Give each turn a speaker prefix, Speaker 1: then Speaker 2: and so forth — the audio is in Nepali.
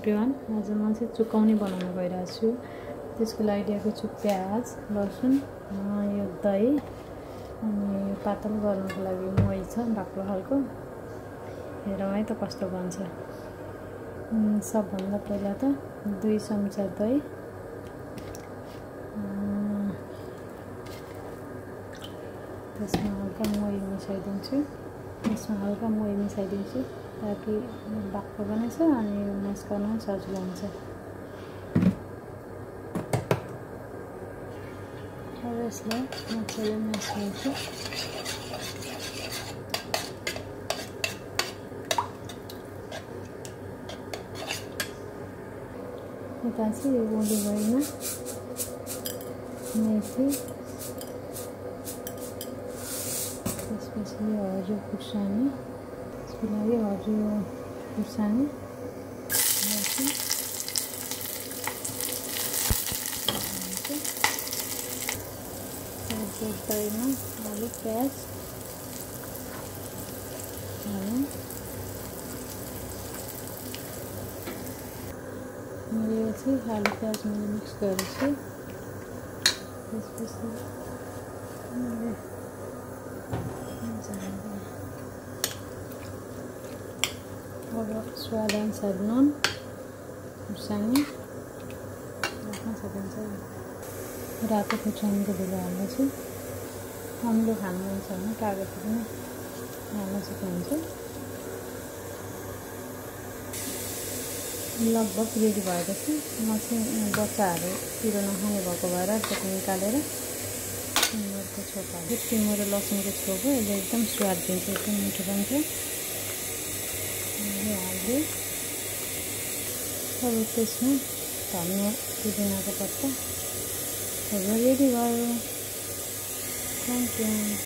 Speaker 1: एभ्रिवान आज म चाहिँ चुकाउने बनाउन गइरहेको छु। त्यसको लागि लिएको छु प्याज, लसुन, यो दही अनि यो पातल गर्नको लागि मही छ बाक्लो खालको। हेरौँ है त कस्तो बन्छ। सबभन्दा पहिला त 2 चम्चा दही, त्यसमा हल्का मही मिसाइदिन्छु। ताकि बाक्लो बनेछ अनि मस्काउन सजिलो हुन्छ। अब यसलाई मजाले म्यास गर्छु। यता चाहिँ ओलिभ ओइलमा मेथी, त्यसपछि हरियो खुर्सानी, त्यसको लागि हरियो खुर्सानी, दहीमा आलु, प्याज मैले चाहिँ आलु प्याज मैले मिक्स गरेछु। त्यसपछि अब स्वाद अनुसार नुन, खुर्सानी राख्न सकिन्छ। रातो खुर्सानीको धुलो हाल्दैछु। अमिलो खानुहुन्छ भने कागज पनि हाल्न सक्नुहुन्छ। लगभग रेडी भएपछि म चाहिँ बच्चाहरू पिरो नखाने भएको भएर त्यसको निकालेर टिमुरको छोप हाल्छु। टिमुर र लसुनको छोप हो, यसले एकदम स्वाद दिन्छ, एकदम मिठो बन्छ। हाल्दै अब त्यसमा धनिया पुदिनाको पत्ता रेडी भयो। Thank you.